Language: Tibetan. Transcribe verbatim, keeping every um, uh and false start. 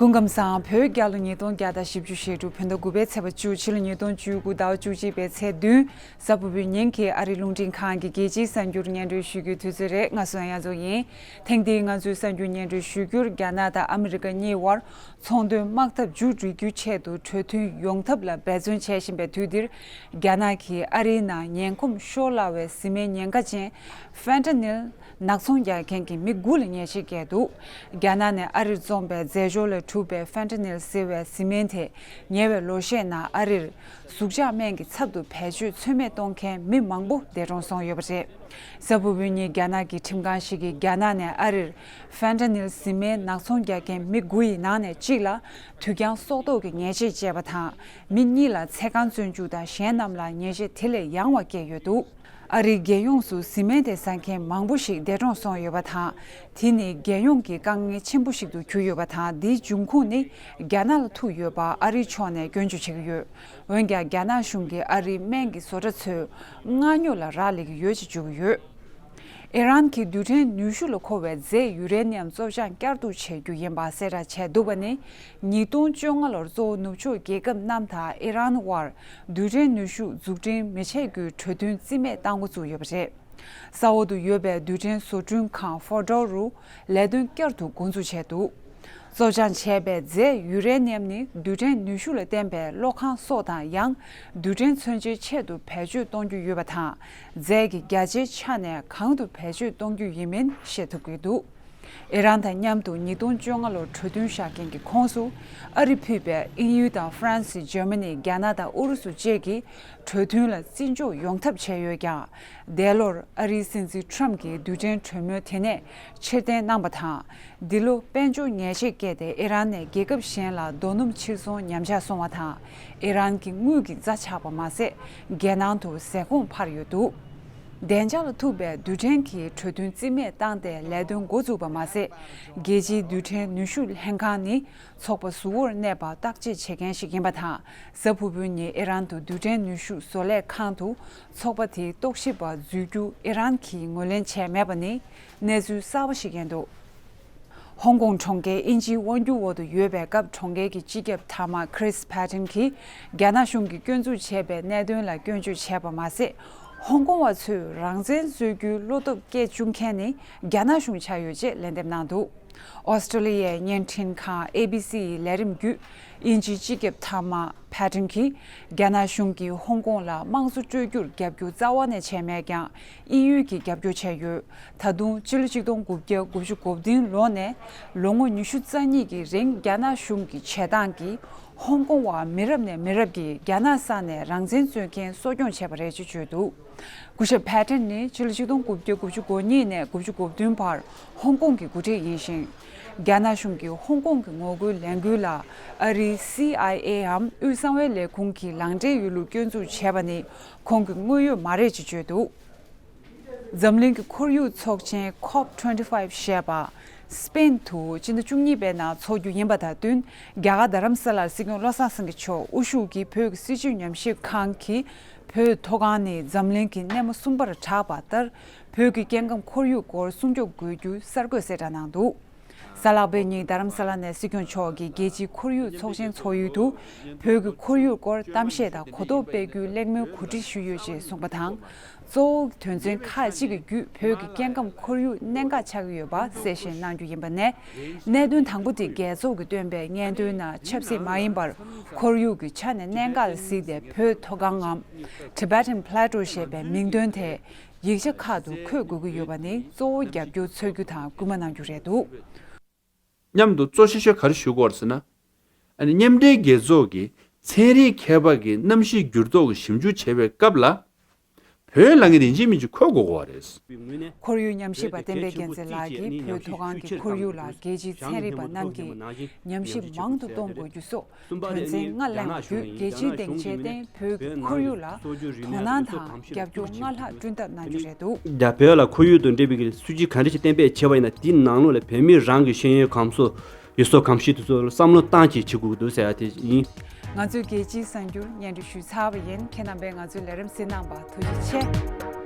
སྐུ་ཁམས་བཟང་། བོད་རྒྱལ་ལོ་ཉིས་སྟོང་བརྒྱ་དང་བཞི་བཅུ་ཞེ་དྲུག་བོད་ཟླ་དགུ་པའི་ཚེས་པ་བཅུ། ཕྱི་ལོ་ཉིས་སྟོང་བཅུ་དགུ་ཟླ་བ་བཅུ་གཅིག་པའི་ཚེས་བདུན། གཟའ་ཕུར་བུའི་ཉིན་གྱི་ཨ་རིའི་རླུང་འཕྲིན་ཁང་གི་རྒྱལ་སྤྱིའི་གསར་འགྱུར་སྙན་སྒྲོན་ཞུ་རྒྱུའི་དུས་ཚོད་རེད། ང་སུ་ཡང་ཡང་རྫོགས་ཡིན། ཐེངས་འདིའི་ང་ཚོའི་གསར་འགྱུར་སྙན་སྒྲོན་ཞུ་རྒྱུར། རྒྱ་ནག་དང་ཨ་མི་རི་ཀ་གཉིས་དབར་ཚོང་དོན་དམག་འཐབ་མཇུག་སྒྲིལ་རྒྱུའི་ཆེད་དུ་གྲོས་མཐུན་ཡོང་ཐབས་ལ་འབད་བརྩོན་བྱེད་བཞིན་པའི་དུས་འདིར། རྒྱ་ནག་གིས་ཨ་རིའི་ནང་ངན་གོམས་ཤོར་སླ་བའི་བཟི་སྨན་ཉེན་ཁ་ཅན་ཕེན་ཏ་ནིལ་ནག་ཚོང་རྒྱག་མཁན་གྱི་མི་དགུ་ལ་ཉེས་ཆད་བཀལ་འདུག་རྒྱ་ནག་ནས་ཨ་རིར་བཙོངས་པའི་རྫས་སྦྱོར་ལས་གྲུབ་པའི་ཕེན་ཏ་ནིལ་ཟེར་བའི་བཟི་སྨན་དེ་ཉེ་བའི་ལོ་ཤས་ནང་ཨ་རིར་ཟུག་གཅོག་སྨན་གྱི་ཚབ་ཏུ་བེད་སྤྱོད་ཚོད་མེད་གཏོང་མཁན་མི་མང་པོ་འདས་གྲོངས་སོང་ཡོད་པ་རེད། གཟའ་ཕུར་བུའི་ཉིན་རྒྱ་ནག་གི་ཁྲིམས་ཁང་ཞིག་གིས་རྒྱ་ནག་ནས་ཨ་རིར་ཕེན་ཏ་ནིལ་བཟི་སྨན་ནག་ཚོང་རྒྱག་མཁན་མི་དགུ་ཡི་ནང་ནས་གཅིག་ལ་དུས་འགྱངས་སྲོག་ཐོག་གི་ཉེས་ཆད་བཅད་པ་དང་། མི་གཉིས་ལ་ཚེ་གང་བཙོན་འཇུག་དང་གཞན་རྣམས་ལ་ཉེས་ཆད་དེ་ལས་ཡང་བ་བཀལ་ཡོད་འདུག་ཨ་རིའི་རྒྱལ་ཡོངས་སུ་བཟི་སྨན་དེ་ཟ་མཁན་མང་པོ་ཞིག་འདས་གྲོངས་སོང་ཡོད་པ་དང་། དེ་ནི་རྒྱལ་ཡོངས་ཀྱི་དཀའ་ངལ་ཆེན་པོ་ཞིག་ཏུ་གྱུར་ཡོད་པ་དང་། འདིའི་འབྱུང་ཁུངས་ནི་རྒྱ་ནག་ལ་ཐུག་ཡོད་པ་ཨ་རིའི་ཕྱོགས་ནས་སྐྱོན་བརྗོད་བྱེད་ཀྱི་ཡོད། འོན་ཀྱང་རྒྱ་ནག་གཞུང་གིས་ཨ་རིའི་སྨན་གྱི་བཟོ་གྲྭ་ཚོས་མངག་ཉོ་ལ་རག་ལས་ཀྱི་ཡོད་ཅེས་བརྗོད་ཀྱི་ཡོད། ཨི་རན་གྱི་རྡུལ་ཕྲན་ནུས་ཤུགས་ལ་མཁོ་བའི་རྫས་ཡུ་རེ་ནི་ཡམ་བཙོ་སྦྱང་བསྐྱར་གཏུབ་བྱེད་རྒྱུ་ཡིན་པ་གསལ་བསྒྲགས་བྱས་འདུག་པ་ནི། ཉིས་སྟོང་བཅོ་ལྔ་ལོར་གཙོ་བོ་ནུབ་ཕྱོགས་རྒྱལ་ཁབ་རྣམས་དང་ཨི་རན་དབར་རྡུལ་ཕྲན་ནུས་ཤུགས་འཛུགས་སྐྲུན་མི་བྱེད་རྒྱུའི་གྲོས་མཐུན་རྩིས་མེད་གཏང་འགོ་བཙུགས་ཡོད་པ་རེད། ས་འོག་ཏུ་ཡོད་པའི་རྡུལ་ཕྲན་བཟོ་སྐྲུན་ཁང་ཧྥོ་ཌོ་རུ་ལས་དོན་བསྐྱར་དུ་འགོ་འཛུགས་བྱས་འདུག་བཙོ་སྦྱང་བྱས་པའི་རྫས་ཡུ་རེ་ནི་ཡམ་ནི་རྡུལ་ཕྲན་ནུས་ཤུགས་ལ་བརྟེན་པའི་གློག་ཁང་སོགས་དང་ཡང་རྡུལ་ཕྲན་མཚོན་ཆའི་ཆེད་དུ་བེད་སྤྱོད་གཏོང་རྒྱུ་ཡོད་པ་དང་། རྫས་ཀྱི་རྒྱ་ཆེའི་ཆ་ནས་གང་དུ་བེད་སྤྱོད་གཏོང་རྒྱུ་ཡིན་མིན་ཤེས་ཐུབ་ཀྱི་འདུག་ཨི་རན་དང་མཉམ་དུ་ཉིས་སྟོང་བཅོ་ལྔ་ལོར་གྲོས་མཐུན་བཞག་མཁན་གྱི་ཁོངས་སུ་ཨ་རི་ཕུད་པའི་དབྱིན་ཡུལ་དང་ཧྥ་རན་སི། འཇར་མ་ནི། རྒྱ་ནག་དང་ཨུ་རུ་སུ་བཅས་ཀྱིས་གྲོས་མཐུན་ལ་བརྩི་འཇོག་ཡོང་ཐབས་བྱས་ཡོད་ཀྱང་། འདས་ལོར་ཨ་རིའི་སྲིད་འཛིན་ཁྲམ་གྱིས་རྡུལ་ཕྲན་གྲོས་མོལ་དེ་ནས་ཕྱིར་འཐེན་གནང་བ་དང་། འདི་ལོ་དཔལ་འབྱོར་ཉེས་ཆད་བཀལ་ཏེ་ཨི་རན་ནས་རྒྱལ་ཁབ་གཞན་ལ་རྡོ་སྣུམ་ཕྱིར་ཚོང་ཉམས་ཆག་སོང་བ་དང་། ཨི་རན་གྱི་དངུལ་གྱི་རྩ་ཆག་པ་མ་ཟད། རྒྱལ་ནང་དུ་ཟས་གོང་འཕར་ཡོད་འདུག་བདེ་འཇགས་ལ་ཐུག་པའི་རྡུལ་ཕྲན་གྱི་གྲོས་མཐུན་རྩིས་མེད་བཏང་སྟེ་ལས་དོན་འགོ་བཙུགས་པ་མ་ཟད། རྒྱལ་སྤྱིའི་རྡུལ་ཕྲན་ནུས་ཤུགས་ལྷན་ཁང་ནི་ཚོགས་པ་གཟུ་བོར་གནས་པ་བརྟག་དཔྱད་བྱེད་མཁན་ཞིག་ཡིན་པ་དང་། གཟའ་ཕུར་བུའི་ཉིན་ཨི་རན་དུ་རྡུལ་ཕྲན་ནུས་ཤུགས་བཟོ་ལས་ཁང་དུ་ཚོགས་པ་དེའི་རྟོག་ཞིབ་པ་འཛུལ་རྒྱུ་ཨི་རན་གྱིས་ངོས་ལེན་བྱས་མེད་པ་ནི་གནས་ཚུལ་གསར་པ་ཞིག་ཡིན་འདུག་ཧོང་ཀོང་གྲོང་ཁྱེར་དབྱིན་ཇིའི་དབང་སྒྱུར་འོག་ཏུ་ཡོད་པའི་སྐབས་གྲོང་ཁྱེར་གྱི་སྤྱི་ཁྱབ་མཐའ་དམག་ཁྲིས་ཕེ་ཏན་གྱིས་རྒྱ་ནག་གཞུང་གིས་སྐྱོན་འཛུགས་བྱས་པའི་གནད་དོན་ལ་སྐྱོན་བརྗོད་བྱས་པ་མ་ཟད། ཧོང་ཀོང་བ་ཚོས་རང་བཙན་རྩོད་རྒྱུའི་བློ་སྟོབས་སྐྱེད་བཅུག་མཁན་ནི་རྒྱ་ནག་གཞུང་ཆགས་ཡོད་ཅེས་ལན་འདེབས་གནང་འདུག་ཨོ་སི་ཀྲོ་ལི་ཡའི་བརྙན་འཕྲིན་ཁང་ཨེ་བི་སི་ཡི་ལས་རིམ་བརྒྱུད། དབྱིན་ཇིའི་སྤྱི་ཁྱབ་མཐའ་དམག་ཕེ་ཏན་གྱིས། རྒྱ་ནག་གཞུང་གིས་ཧོང་ཀོང་ལ་དམངས་གཙོ་སྤྲོད་རྒྱུར་རྒྱབ་སྐྱོར་རྩ་བ་ནས་བྱས་མེད་ཀྱང་། དབྱིན་ཡུལ་གྱིས་རྒྱབ་སྐྱོར་བྱས་ཡོད། ད་དུང་ཕྱི་ལོ་ཆིག་སྟོང་དགུ་བརྒྱ་དགུ་བཅུ་གོ་བདུན་ལོ་ནས་ལོ་ངོ་ཉི་ཤུ་རྩ་གཉིས་ཀྱི་རིང་རྒྱ་ནག་གཞུང་གི་བྱེད་སྟངས་ཀྱིས། ཧོང་ཀོང་བ་མི་རབས་ནས་མི་རབས་ཀྱིས་རྒྱ་ནག་ས་ནས་རང་བཙན་རྩོད་མཁན་གསོ་སྐྱོང་བྱས་པ་རེད་ཅེས་བརྗོད་འདུག་སྐུ་ཞབས་ཕེ་ཏན་ནི་ཕྱི་ལོ་ཆིག་སྟོང་དགུ་བརྒྱ་དགུ་བཅུ་གོ་གཉིས་ནས་དགུ་བཅུ་གོ་བདུན་བར་ཧོང་ཀོང་གི་འགོ་ཁྲིད་ཡིན་ཞིང་། རྒྱ་ནག་གཞུང་གིས་ཧོང་ཀོང་གི་ངོ་རྒོལ་ལས་འགུལ་ལ་ཨ་རིའི་སི་ཨའི་ཨེའམ་དབུས་གསང་བའི་ལས་ཁུངས་ཀྱིས་ལག་འབྲེལ་ཡོད་ལུགས་སྐྱོན་འཛུགས་བྱས་པ་ནི་ཁོང་གི་དངོས་ཡོད་མ་རེད་ཅེས་བརྗོད་འདུག་འཛམ་གླིང་གི་ཁོར་ཡུག་ཚོགས་ཆེན་ཁོབ་ཊུ་ཝེན་ཊི་ཕའིབ་ཞེས་པ་སི་པེན་དུ་སྤྱི་ཟླ་བཅུ་གཉིས་པའི་ནང་འཚོགས་རྒྱུ་ཡིན་པ་དང་བསྟུན། རྒྱ་གར་རྡ་རམ་ས་ལར་སྲིད་སྐྱོང་བློ་བཟང་སེང་གེ་མཆོག་དབུ་བཞུགས་ཀྱིས་བོད་ཀྱི་སྲིད་བྱུས་ཉམས་ཞིབ་ཁང་གི་བོད་མཐོ་སྒང་ནི་འཛམ་གླིང་གི་སྣེ་མོ་གསུམ་པར་གྲགས་པ་ལྟར། བོད་ཀྱི་སྐྱེ་ཁམས་ཁོར་ཡུག་སྐོར་སྲུང་སྐྱོབ་དགོས་རྒྱུ་གསར་འགོད་གསལ་བསྒྲགས་གནང་འདུག་གཟའ་ལྷག་པའི་ཉིན་རྡ་རམ་ས་ལ་ནས་སྲིད་སྐྱོང་མཆོག་གིས་རྒྱལ་སྤྱིའི་ཁོར་ཡུག་ཚོགས་ཆེན་འཚོགས་ཡུལ་དུ། བོད་ཀྱི་ཁོར་ཡུག་སྐོར་གཏམ་བཤད་དང་གོ་རྟོགས་སྤེལ་རྒྱུའི་གླེང་མོལ་གོ་སྒྲིག་ཞུས་ཡོད་ཅེས་གསུངས་པ་དང་། གཙོ་བོ་དོན་ཚན་ཁག་ཅིག་གི་བརྒྱུད་བོད་ཀྱི་སྐྱེ་ཁམས་ཁོར་ཡུག་གནད་འགག་ཆགས་ཀྱི་ཡོད་པ་གསལ་བཤད་གནང་རྒྱུ་ཡིན་པ་ནས། གནད་དོན་དང་པོ་དེ་རྒྱལ་ཚོགས་ཀྱིས་བཏོན་པའི་སྙན་ཐོའི་ནང་ཆབ་སྲིད་མ་ཡིན་པར། ཁོར་ཡུག་གི་ཆ་ནས་གནད་འགག་ལ་གཟིགས་ཏེ་བོད་མཐོ་སྒང་ངམ། Tibetan Plateau ཞེས་པའི་མིང་དོན་དེ་ཡིག་ཆ་ཁག་ཏུ་འཁོད་དགོས་ཀྱི་ཡོད་པ་ནི་གཙོ་བོ་རྒྱབ་སྐྱོར་འཚོལ་རྒྱུ་དང་སྐུལ་མ་གནང་རྒྱུ་རེད་འདུག་མཉམ་དུ་གཙོ་ཆེ་ཤོས་ག་རེ་ཞུ་དགོས་རེད་ཟེར་ན། ཨ་ནི་མཉམ་འབྲེལ་རྒྱལ་ཚོགས་ཀྱི་ཚན་རིག་མཁས་པ་གི་གནམ་གཤིས་འགྱུར་ལྡོག་གི་ཞིབ་འཇུག་བྱེད་པའི་སྐབས་ལ། བོད་ལ་ངས་ཡིན་གཅིག་མིན་གཅིག་འཁོད་དགོས་ཀྱི་རེད། ཁོར་ཡུག་ཉམས་ཞིབ་པ་བསྟན་པའི་རྒྱལ་མཚན་ལགས་ཀྱིས་བོད་མཐོ་སྒང་གི་ཁོར་ཡུག་ལ་རྒྱལ་སྤྱིའི་ཚན་རིག་པ་རྣམས་ཀྱིས་ཉམས་ཞིབ་མང་དུ་གཏོང་དགོས་རྒྱུ་སོགས་དོན་ཚན་ལྔ་གླེང་བ་བརྒྱུད། རྒྱལ་སྤྱིའི་སྡིངས་ཆའི་སྟེང་བོད་ཀྱི་ཁོར་ཡུག་ལ་དོ་སྣང་དང་རྒྱབ་སྐྱོར་སྔར་ལྷག་བསྐྲུན་ཐབས་གནང་རྒྱུ་རེད་འདུག་རྒྱ་བོད་ལ་ཁོར་ཡུག་དང་འབྲེལ་བའི་སྲིད་ཇུས་ག་འདྲ་ཞིག་གཏན་འབེབས་བྱས་པ་ཡིན་ན། དེའི་ནང་ལོགས་ལ་བོད་མི་རང་གི་ཤེས་ཡོན་གོམས་སྲོལ། ཡུལ་སྲོལ་གོམས་གཤིས་དེ་ཚོ་ལ་བསམ་བློ་བཏང་བྱས་བྱེད་དགོས་ཀྱི་འདུག་ཟེར་ཡ་དེ་ཡིན། ང་ཚོས་རྒྱལ་སྤྱིའི་གསར་འགྱུར་སྙན་སྒྲོན་ཞུས་ཚར་བ་ཡིན། ཁྱེད་རྣམ་པས་ང་ཚོའི་ལས་རིམ་གཟིགས་གནང་བར་ཐུགས་རྗེ་ཆེ།